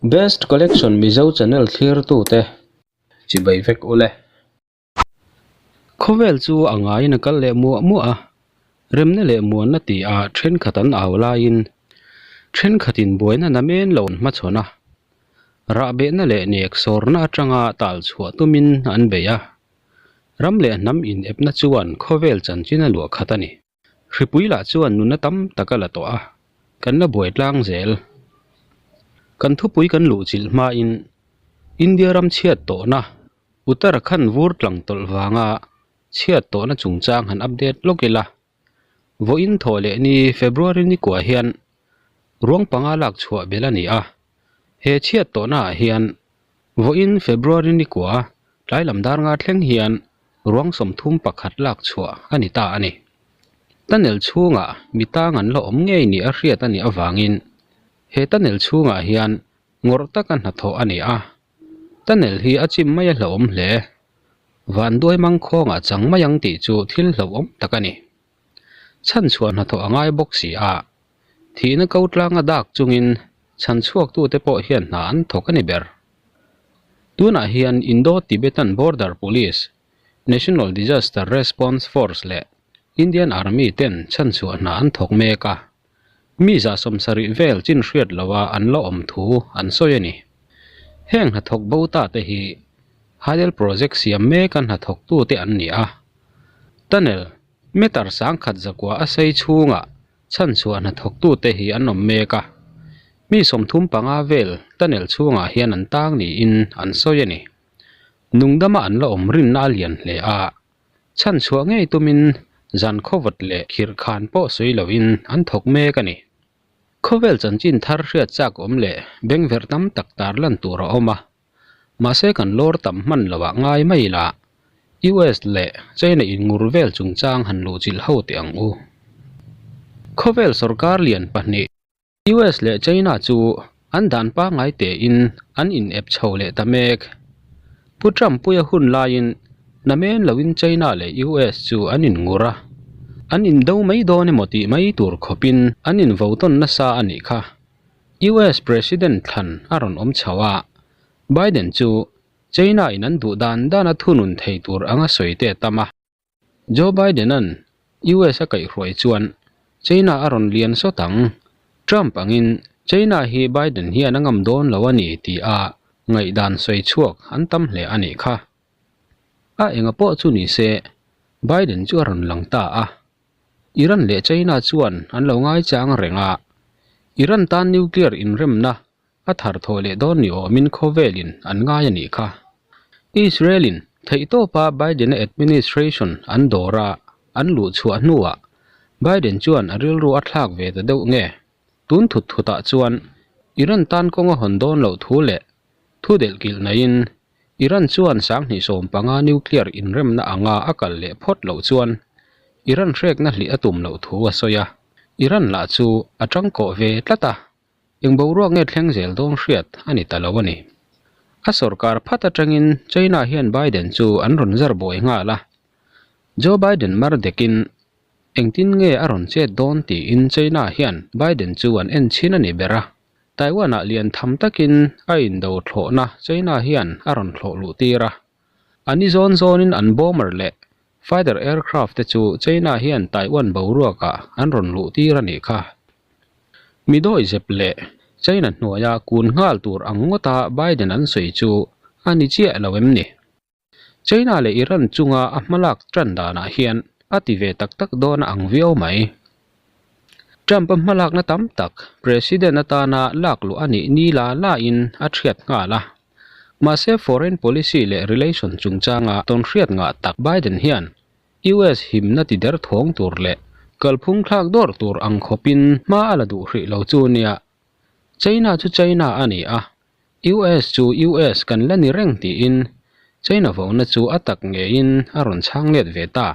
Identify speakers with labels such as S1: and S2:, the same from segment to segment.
S1: Best Collection Mizo channel thlirtute chibai vek ule. Khawvel chu a ngaiin a kal leh muah muah a, remna leh muanna tih ah thenkhat an au laiin thenkhatin buaina namen lo an hmachhawn a, rahbehna leh nek sawrna atanga tal chhuah tumin an bei a, ram leh hnam inepna chuan khawvel chanchin a luah khat a ni. Hripui lah chuan nunna tam tak a la tawh a, kan la buai tlang zel. Kan thupui kan luhchilh hmain India ram chhiat tawhna Uttarakhand vur tlang tawlh vanga chhiat tawhna chungchang han update lawk ila. Vawiin thawh leh ni February ni kuah hian ruang panga lak chhuah belh a ni a, he chhiat tawhna ah hian Vawiin February ni kua tlai lam dar nga thleng hian ruang 31 lak chhuah a ni ta a ni. Tunnel chhungah mi tang an la awm ngei ni a hriat a nih avangin he tunnel chhungah hian ngawrh taka hnathawh a ni a. Tunnel hi a chim mai a hlauhawm hle. Vanduai mangkhawngah chang mai ang tih chu thil hlauhawm tak a ni. Chhanchhuah hnathawh a ngai bawk si a, thihna ko tlanga dak chungin chhanchhuaktute pawh hian hna an thawk a ni ber. Tunah hian Indo-Tibetan Border Police, National Disaster Response Force leh Indian Army ten chhanchhuah hna an thawk mek a, mi 70 vel chin hriat loha an la awm thu an sawi a ni. Heng hnathawk bo ta te hi Hydel Project siam meka hnathawktute an ni a, Tunnel, meter 10,000 zakua a sei chhungah chhanchhuah hnathawktute hi an awm mek a, mi 35 vel tunnel chhungah hian an tang niin an sawi a ni. Nungdama an la awm rinna a lian hle a, chhanchhuah ngei tumin zan khawvawt leh khirhkhan pawh sawi loin an thawk mek a ni. Khawvel chanchin thar hriat chak awm leh bengverh tam tak tarlan tur a awm a, Mahse kan lawr tam hman lo ah ngai mai ila, US leh China in ngur vel chungchang han luhchilh ho teh ang u. Khawvel sorkar lian pahnih, US leh China chu an dan pangngai tein an in ep chho leh ta mek. Pu Trump puia hun laiin namen loin China leh US chu an in ngur a, an in do mai dawn emaw tih mai tur khawpin an in vo tawn nasa a nih kha. US President thlan a rawn awm chho a, Biden chu China in an duh dan dan a thunun thei tur anga sawi te a tam a. Joe Biden-a'n US a kaihhruai chuan China a rawn lian sawt ang, Trump angin China hi Biden hian a ngam dawn lo a ni ti a ngaihdan sawi chhuak an tam hle a nih kha. A enga pawh chu ni se, Biden chu a rawn lang ta a. Iran leh China chuan an lo ngaichang reng a, Iran tan nuclear inremna a thar thawh leh dawn ni awmin khawvelin an ngai a nih kha. Israel-in theihtawpa Biden-a administration an dawr a, an luh chhuah hnuah Biden chuan a rilru a thlak ve ta deuh nge? Tun thut thutah chuan Iran tan kawng a hawn dawn loh thu leh thu delhkilh naiin Iran chuan 2015 nuclear inremna anga a kal leh phawt loh chuan Iran hrekna hlih a tum loh thu a sawi a, Iran lah chu a tangkawh ve tlat a, eng boruak nge thleng zel dawn hriat a ni ta lo a ni. A sorkar phat atangin China hian Biden chu an rawn zar buai nghal a, Joe Biden mar dekin engtin nge a rawn chet dawn tiin China hian Biden chu an en chhin a ni ber a. Taiwan-ah lian tham takin a indo thlawhna China hian a rawn thlawh luh tir a. A ni zawn zawnin an bomber leh fighter aircraft te chu China hian Taiwan boruakah an rawn luh tir a nih kha. Mi dawi zep leh China hnuaia kun nghal tur ang ngawta Biden an sawi chu a ni chiah lo em ni? China leh Iran chunga a hmalak tan danah hian a ti ve tak tak dawn a ang viau mai. Trump a hmalakna tam tak President atana lak luh a nih ni la lain a thiat nghal a. Mahse foreign policy leh relation chungchanga tawnhriat ngah tak Biden hian US himna ti der thawng tur leh kalphung thlak dawrh tur ang khawpin hma a la duh hrih lo chu nia. China chu China a ni a, US chu US kan la ni reng tiin China vona chu a tak ngeiin a rawn chhang let ve ta.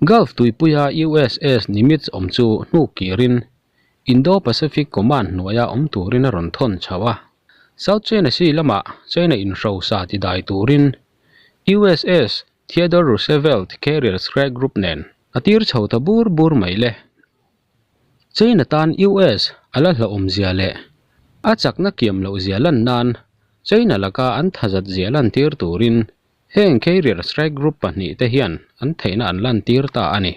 S1: Gulf tuipuia USS Nimitz awm chu hnuk kirin Indo-Pacific Command hnuaia awm turin a rawn thawn chho a. South China Sea lamah China inhrosa tidai turin USS Theodore Roosevelt Carrier Strike Group nen a tir chho ta bur bur mai le. China tan US a la hlauhawmzia leh A chakna kiam loh zia lan nan China laka an thazat zia lantir turin heng Carrier Strike Group pahnihte hian an theihna an lantir ta a ni.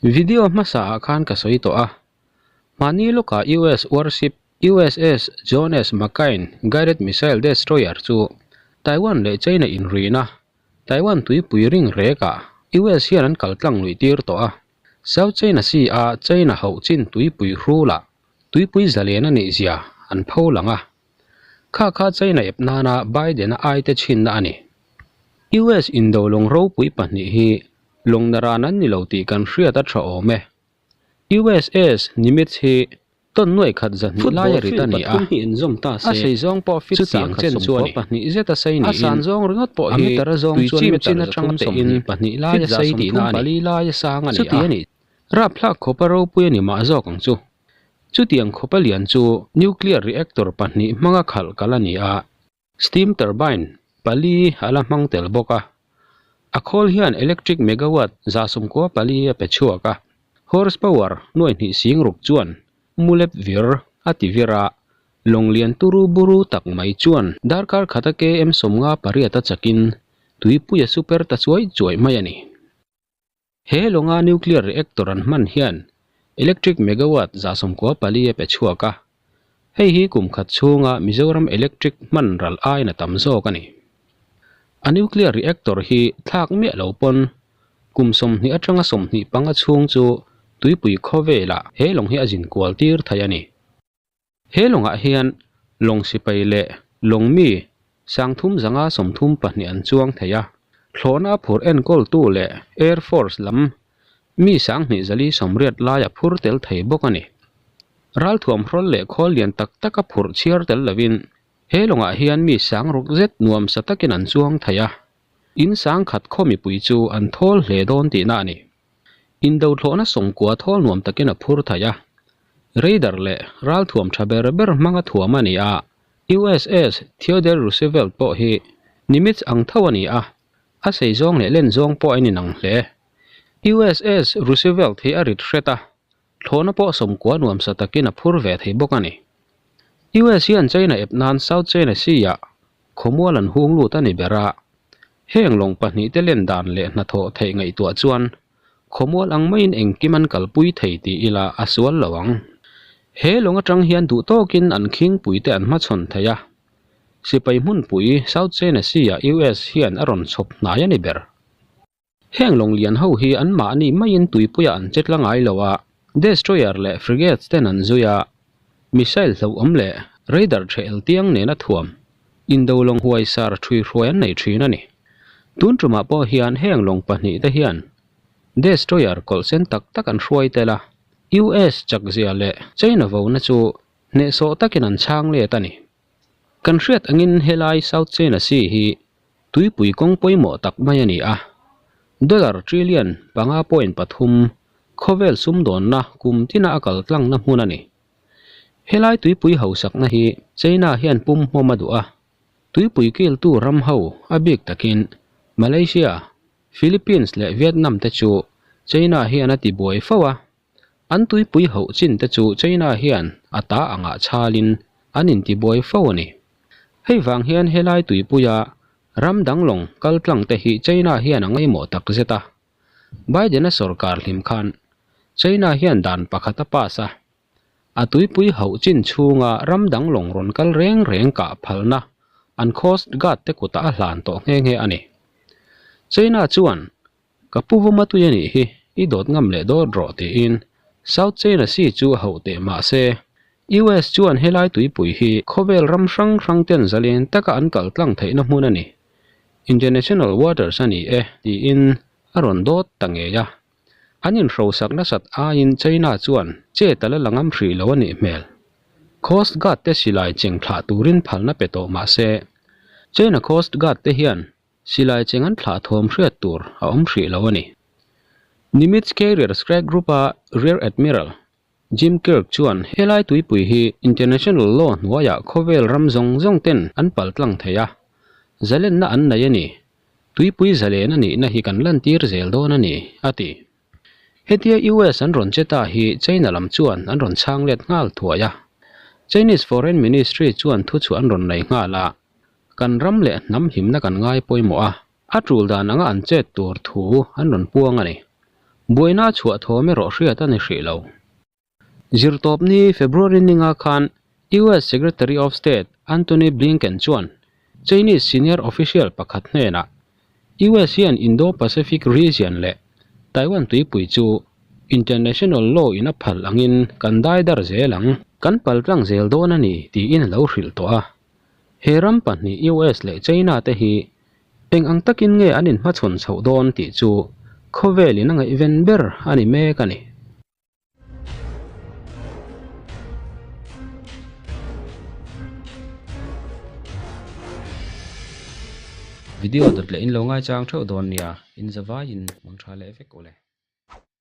S1: Video hmasaah khan ka sawi tawh a, mahni lawkah US warship USS John S. McCain guided missile destroyer chu Taiwan leh China inrihna Taiwan tuipui ring rekah US hian an kaltlang luih tir tawh a. South China Sea a China hauh chin tuipui hrulah tuipui zalen a nih zia an pho lang a. Kha kha China ep nana Biden-a aite chhinna a ni. US indo lawng ropui pahnih hi lawng naran an ni lo tih kan hriat a tha awm e. USS Nimitz hi Tawn nuai khat zahnih
S2: Football
S1: laia rit
S2: field
S1: a ni a,
S2: pathum hi inzawm ta
S1: a
S2: se,
S1: sei zawng pawh fit
S2: chutiang
S1: sangkhat
S2: chen chu a
S1: sawmkua
S2: ni.
S1: pahnih zet a sei
S2: A
S1: niin,
S2: san zawng ringawt pawh
S1: a
S2: hi
S1: meter a zawng
S2: tui
S1: chuan
S2: chim
S1: meter
S2: chin atanga
S1: zathum
S2: tehin
S1: 22
S2: fit
S1: laia
S2: za
S1: sei tihna
S2: sawmthum
S1: a ni.
S2: pali laia sang a ni
S1: Chuti
S2: a.
S1: a ni. Rapthlak khawpa ropui a ni mah zawk ang chu. Chutiang khawpa lian chu nuclear reactor pahnih hmanga khalh kal a ni a. Steam turbine pali a la hmang tel bawk a, a khawl hian electric megawatt 94 a pe chhuak a, horsepower nuai hnih sing ruk chuan mulep vir a ti vir a, lawng lian turu buru tak mai chuan darkar khata km 58 a chakin tuipui a super ta chuai chuai mai a ni. He lawnga nuclear reactor an hman hian electric megawatt 94 a pe chhuak a, hei hi kum khat chhunga Mizoram electric hman ral aiin a tam zawk a ni. A nuclear reactor hi thlak miah lo pawn kum 20 atanga 25 chhung chu tuipui khawvelah he lawng hi a zin kual tir thei a ni. He lawngah hian lawng sipai leh lawng mi 3532 an chuang thei a, thlawhna a phur enkawltu leh Air Force lam mi 2480 lai a phur tel thei bawk a ni. Ralthuam hrawl leh khawl lian tak tak a phurh chhiar tel lovin he lawngah hian mi 6000 zet nuamsa takin an chuang thei a, in 1000 khaw mipui chu an thawl hle dawn tihna a ni. Indo thlawhna 90 thawl nuam takin a phur thei a, radar leh ralthuam tha ber ber hmanga thuam a ni a, USS Theodore Roosevelt pawh hi Nimitz ang tho a ni a, a sei zawng leh len zawng pawh a inang hle. USS Roosevelt hi a rit hret a, thlawhna pawh 90 nuamsa takin a phur ve thei bawk a ni. US hian China ep nan South China Sea-ah khawmual an hung lut a ni ber a, heng lawng pahnih te len dan leh hnathawh theih ngaihtuah chuan khawmual ang maiin engkim an kalpui thei tih ila a sual lo ang. He lawng atang hian duh tawkin an khingpui te an hmachhawn thei a, sipai hmunpui South China Sea-ah US hian a rawn chhawp hnai a ni ber. Heng lawng lian ho hi an mahni maiin tuipuiah an che tla ngai lo a, destroyer leh frigates ten an zui a, missile hlauhawm leh radar thehel tiang nena thuam indo lawng huaisar thui hruai an nei thin a ni. Tun tumah pawh hian heng lawng pahnih te hian destroyer kawlh sen tak tak an hruai tel a, US chakzia leh China vona chu hnehsawh takin an chhang let a ni. Kan hriat angin helai South China Sea hi tuipui kawng pawimawh tak mai a ni a, dollar trillion panga point pathum khawvel sumdawnna kum tina a kal tlangna hmun a ni. Helai tuipui hausakna hi China hian pum hmawm a duh a, tuipui kiltu ram ho a bik takin Malaysia, Philippines leh Vietnam te chu China hian a ti buai fo a, an tuipui hauh chin te chu China hian a ta angah chhalin an intibuai fo a ni. Hei vang hian helai tuipuia ram dang lawng kal tlang te hi China hian a ngaimawh tak zet a. Biden-a sorkar hlim khan China hian dan pakhat a pass a, a tuipui hauh chin chhunga ram dang lawng rawn kal reng reng kah phalna an Coast Guard te kutah a hlan tawh nghe nghe a ni. China chuan Ka pu vawm a tui a nih hi, i dawt ngam leh dawt rawh tiin South China Sea chu a hauh teh mah se, US chuan helai tuipui hi khawvel ram hrang hrang ten zalen taka an kal tlang theihna hmun a ni, International waters a ni e tiin a rawn dawt ta ngei a. An inhrosak nasat aiin China chuan chet a la la ngam hrih lo a nih hmel. Coast Guard te silai cheng thlah turin phalna pe tawh mah se, China Coast Guard te hian Silai cheng an thlah thawm hriat tur a awm hrih lo a ni. Nimitz Carrier Strike Group-a Rear Admiral Jim Kirk chuan helai tuipui hi international law hnuaiah khawvel ram zawng zawng ten an pal tlang thei a, zalenna an nei a ni. Tuipui zalen a nihna hi kan lantir zel dawn a ni, a ti. Hetia US an rawn che ta hi China lam chuan an rawn chhang let nghal thuai a. Chinese Foreign Ministry chuan thuchhuah an rawn nei nghal a, kan ram leh hnam himna kan ngai pawimawh a, a tul dan anga an chet tur thu an rawn puang a ni. Buaina a chhuah thawm erawh hriat a ni hrih lo. Zirtawpni February ninga khan US Secretary of State Antony Blinken chuan Chinese senior official pakhat hnenah US hian Indo-Pacific region leh Taiwan tuipui chu international law in a phal angin kan dai dar zel ang, kan pal tlang zel dawn a ni tiin a lo hrilh tawh a. He ram pahnih US leh China te hi eng ang takin nge an inhmachhawn chhoh dawn tih chu khawvelin a ngaihven ber a ni mek a ni. Video dawt leh in lo ngaichang theuh dawn nia, in zavaiin mang tha leh vek ule.